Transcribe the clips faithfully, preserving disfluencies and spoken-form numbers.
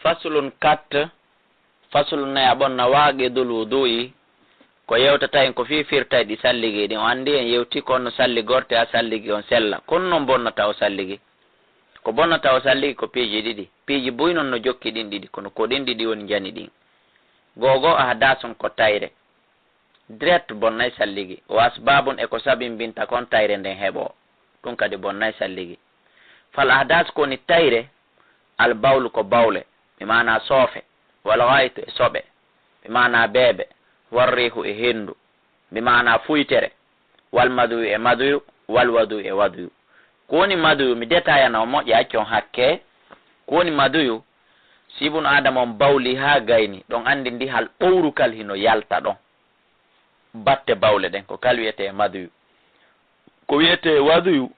Faslun quatre, faslu nayi a ɓonna, waaqidul wudu'i, ko yewtata en ko fii firtayɗi salligi ɗin. O anndi en yewti ko honno salligorte haa salligi on sella. Ko honno bonnata o salligi? Ko bonnata o salligi ko piiji ɗiɗi. Piiji buy non no jokki ɗin ɗiɗi, kono ko ɗin ɗiɗi woni njani ɗin. Goo goo ahdasun ko tayre. Direct bonnay salligi. Wa asbabun e ko sabimbinta kon tayre nden heɓoo. Ɗum kadi bonnay salligi. Fal ahdas ko woni tayre, al bawlu ko bawle, bi maana soofe, wal ghaytu e soɓe, bi maana beebe, war rihu e henndu, bi maana fuytere, wal maduyu e maduyu, wal waduyu e waduyu. Ko woni maduyu, mi detayana o moƴƴa, accon hakke. Ko woni maduyu, si ibnu Aadama on bawli haa gayni, ɗon anndi ndihal ɓowrukal hino yalta ɗon. Batte bawle ɗen, ko kal wiyetee maduyu. Ko wiyetee waduyu,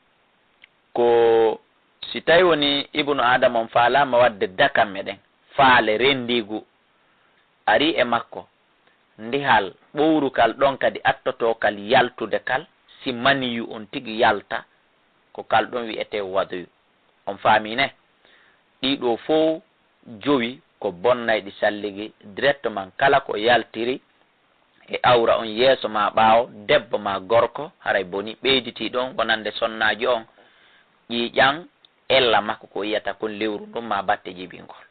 ko si tawi woni ibnu Aadama on faalaama waɗde dakam e ɗen, faale renndiigu arii e makko, ndihal ɓowrukal ɗon kadi attotookal yaltude kal, si maniyu on tigi yalta, ko kal ɗon wiyetee waduyu. On faamii ne? Ɗii ɗoo fow jowi ko bonnayɗi salligi directement, kala ko yaltiri e awra on yeeso maa ɓaawo, debbo maa gorko, haray boni, ɓeyditii ɗon wonande sonnaajo on ƴiiƴan ella makko ko yiyata kon lewru ndun maa batte jiɓingol.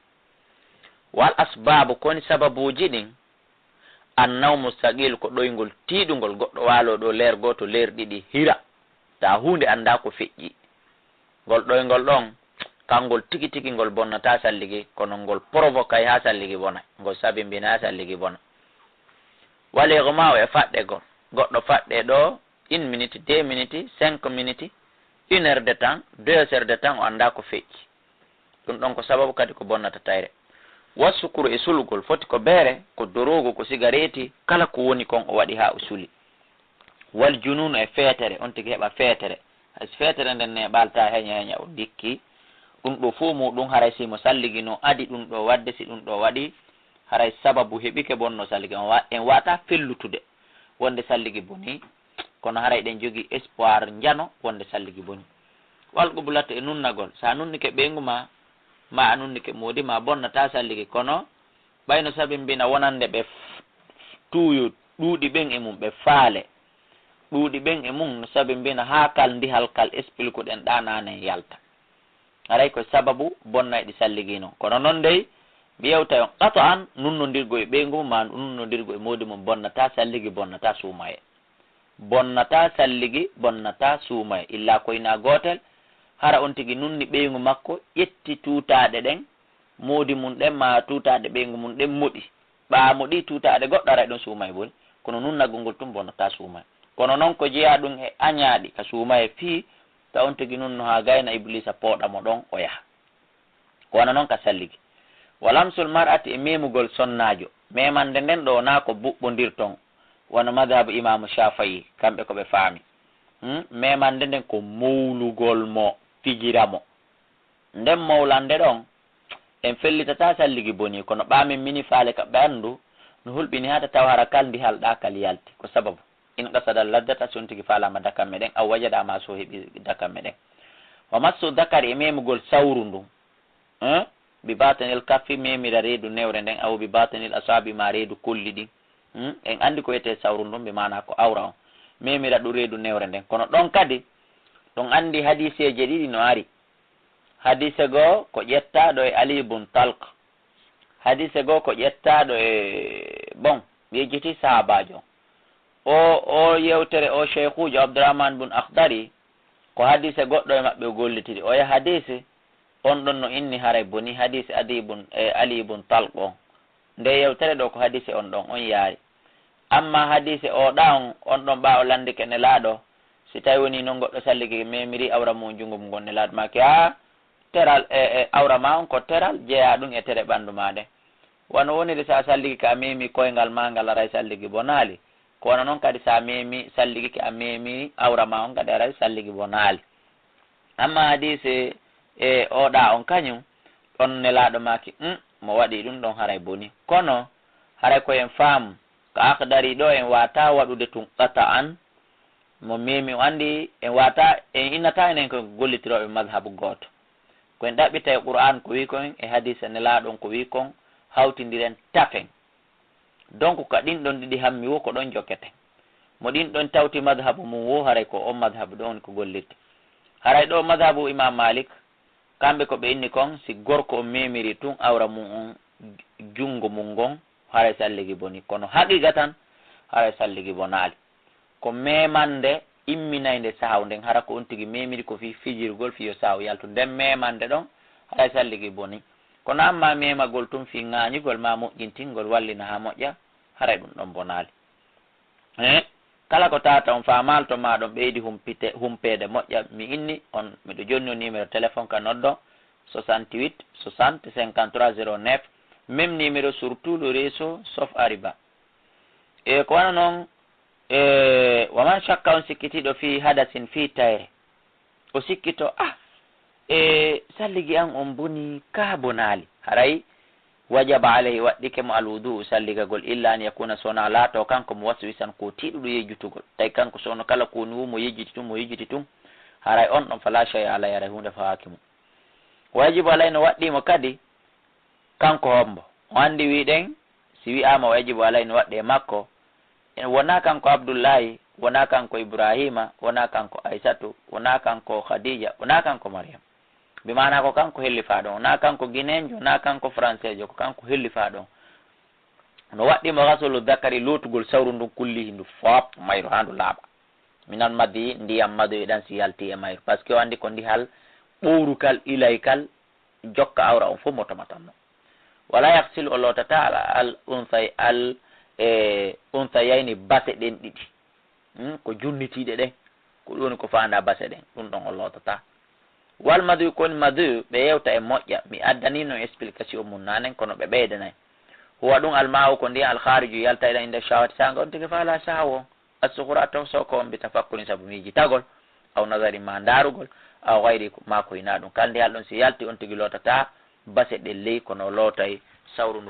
Wal asbaabu, ko woni sababuuji ɗin? Annawmu saqiil, ko ɗoyngol tiiɗungol, goɗɗo waaloo ɗoo leer gooto, leer ɗiɗi, hira, taa huunde anndaa ko feƴƴi. Ngol ɗoyngol ɗon, kangol tigi tigi ngol bonnataa salligi, kono ngol provokay haa salligi bona, ngol sabimbina haa salligi bona. Wal igmaa'u e faɗɗegol, goɗɗo faɗɗee ɗoo une minute, deux minutes, cinq minutes, une heure de temps, deux heures de temps, o anndaa ko feƴƴi. Ɗum ɗon ko sababu kadi ko bonnata tayre. Wassukuru e sulugol, foti ko beere, ko doroogu, ko sigareeti, kala ko woni kon o waɗi haa o suli. Wal junuunu e feetere, on tigi heɓa feetere. Hay so feetere nden neeɓaali taa heña heña o dikki. Ɗum ɗoo fow muuɗum haray si mo salliginoo adi ɗum ɗoo waɗde, si ɗum ɗoo waɗi, haray sababu heɓike bonno salligi. On wa-, en waawataa fellutude wonde salligi bonii, kono haray eɗen jogii espoir njano wonde salligi bonii. Wal qublatu e nunnagol, so a nunnike ɓeyngu maa, maa a nunnike moodi maa, bonnataa salligi, kono ɓay no sabimbina wonande ɓe f-, tuuyo ɗuuɗi ɓen e mum, ɓe faale ɗuuɗi ɓen e mum, no sabimbina haa kal ndihal kal expliqueɗen ɗaa naanen yalta. Haray ko sababu bonnayɗi salligi non. Kono non dey, mi yewtay on qata'an, nunnondirgo e ɓeyngu mum, maa nunnondirgo e moodi mum, bonnataa salligi, bonnataa suumaye. Bonnataa salligi, bonnataa suumaye. Illa ko hinaa gootel, hara on tigi nunni ɓeyngu makko, ƴetti tuutaaɗe ɗen, moodi mum ɗen, maa tuutaaɗe ɓeyngu mum ɗen moɗi. Ɓaa moɗi tuutaaɗe goɗɗo, haray ɗon suumaye boni. Kono nunnagol ngol tun bonnataa suumaye. Kono non ko jeyaa ɗum e añaaɗi ka suumaye fii, ta on tigi nunno haa gayna Ibliisa pooɗa mo ɗon, o yaha. Ko wano non ka salligi. Wa lamsul mar'ati e memugol sonnaajo. Memande nden ɗoo wonaa ko buɓɓondirton, wano madhabu Imaamu Shaafi'i, kamɓe ko ɓe faami. Hmm? Memande nden ko mowlugol mo, fijira mo. Nden mowlande ɗon, en fellitataa salligi bonii, kono ɓaa min mini faale ka ɓanndu, no hulɓini haa ta tawa hara kal ndihal ɗaa kal yalti. Ko sababu? In qasada laddata, si on tigi faalaama dakamme ɗen, aw wajada maa so heɓi dakamme ɗen. Wa massu dakari e memugol sawru ndun. Hein? Bi batinil kaffi, memira reedu newre nden, aw bi batinil asaabi maa reedu kolli ɗin. Hmm? En anndi ko wiyetee sawru ndun, bi maana ko awra on. Memira ɗum reedu newre nden. Kono ɗon kadi, ɗon anndi hadiiseeje ɗiɗi no ari. Hadiise goo ko ƴettaaɗo e Ali ibn Talq. Hadiise goo ko ƴettaaɗo e, bon, mi yejjitii sahaabaajo on. O, o yewtere o Sheykhuujo Abdurrahman bun Akhdari, ko hadiise goɗɗo e maɓɓe o gollitiri. Oya hadiise on ɗon no inni haray boni hadiise Adi ibn, e Ali ibn Talq on. Nde yewtere ɗoo ko hadiise on ɗon, on yaari. Amma hadiise o ɗaa on, on ɗon ɓaa o lanndike Nelaaɗo, si tawi woni non goɗɗo salligi memiri awra mum junngo mum ngon, Nelaaɗo maaki, haa teral e, e awra maa on ko teral jeyaa ɗum e tere ɓanndu maa ɗen. Wano woniri si a salligike a memi koyngal maa ngal, aray salligi bonaali. Ko wano non kadi si a memi, salligike a memi awra maa on kadi, aray salligi bonaali. Amma hadiise e o ɗaa on kañum, ɗon Nelaaɗo maaki, "Um, mo waɗi ɗum ɗon haray boni." Kono haray ko en faamu, ka Akhdari ɗoo en waawataa waɗude tun qata'an, mo memi o anndi en waawataa, en innataa enen ko gollitirooɓe madhabu gooto. Ko en ɗaɓɓita e Qur'an ko wi kon, e hadisa Nelaaɗo on ko wi kon, hawtindiren tafen. Donc, ka ɗin ɗon ɗiɗi hammi wo ko ɗon jokketen. Mo ɗin ɗon tawti madhabu mum wo, haray ko on madhabu ɗon woni ko gollirte. Haray ɗo madhabu Imam Malik, kamɓe ko ɓe inni kon, si gorko on memiri tun awra mum on, junngo mum ngon, haray salligi boni. Kono haqiqatan, haray salligi bonaali. Ko memande imminaynde sahaw nden, hara ko on tigi memiri ko fii fijirgol, fii yo sahaw yaltu. Nden memande ɗon, haray salligi boni. Kono amma memagol tun fii ŋaañugol maa moƴƴintingol wallina haa moƴƴa, haray ɗum ɗon bonaali. Eh, kala ko tata on faa maalto maa ɗon ɓeydi humpite-, humpeede moƴƴa, mi inni on, miɗo jonni on numéro téléphone ka noddo, soixante-huit soixante cinquante-trois zéro neuf, même numéro sur tout le réseau, sauf Ariba. E ko wano non, e, wa man shakka, on sikkitiiɗo fii hadasin, fii tayre. O sikkito, ah, e salligi an on boni, kaa bonaali. Haray, wajaba alayhi, waɗɗike mo alwudu'u, salligagol, illa an yakuna, sona laato kanko mo waswisan, ko tiiɗuɗo yejjutugol. Tawi kanko sono kala ko woni wuu mo yejjiti tun, mo yejjiti tun. Haray on ɗon, fala shay'a alayhi, haray huunde fawaaki mo. Wa yajibu alayhi, no waɗɗii mo kadi, kanko hombo? O anndi wiɗen, si wi'aama o yajibu alay no waɗɗe e makko, e wonaa kanko Abdullahi, wonaa kanko Ibrahima, wonaa kanko Aysatu, wonaa kanko Khadija, wonaa kanko Maryam. Bi maanaa ko kanko hellifaaɗo on, wonaa kanko gineenjo, wonaa kanko faranseejo, ko kanko hellifaaɗo on. No waɗɗii mo gasulu dakari, lootugol sawru ndun kullihi ndu fop mayru haa ndu laaɓa. Minal madi, ndiyam madoyi ɗan si yalti e mayru. Parce que o anndi ko ndihal ɓowrukal, ilaykal, jokka awra on fof mo tomatanno. Wala yaghsilu, o lootata al, al unsay-, al, e, unsayayni, base ɗen ɗiɗi. Hmm, ko junnitiiɗe ɗen, ko ɗum woni ko faanda base ɗen, ɗum ɗon o lootata. Wal madoyu, ko woni madoyu, ɓe yewta e moƴƴa. Mi addani non explication mum nanen, kono ɓe ɓeydanay. Huwa ɗum alma'u, ko ndiyam al khariju yaltayɗam inda shahwati, sanga on tigi faala shahawa on. As-sughra, taw so ko on bi tafakkurin, sabu miijitagol, aw nazarin, ma ndaarugol, aw ghayri, ma ko hinaa ɗum. Kandi hal ɗum si yalti, on tigi lootata base ɗen ley, kono o lootay sawru ndun.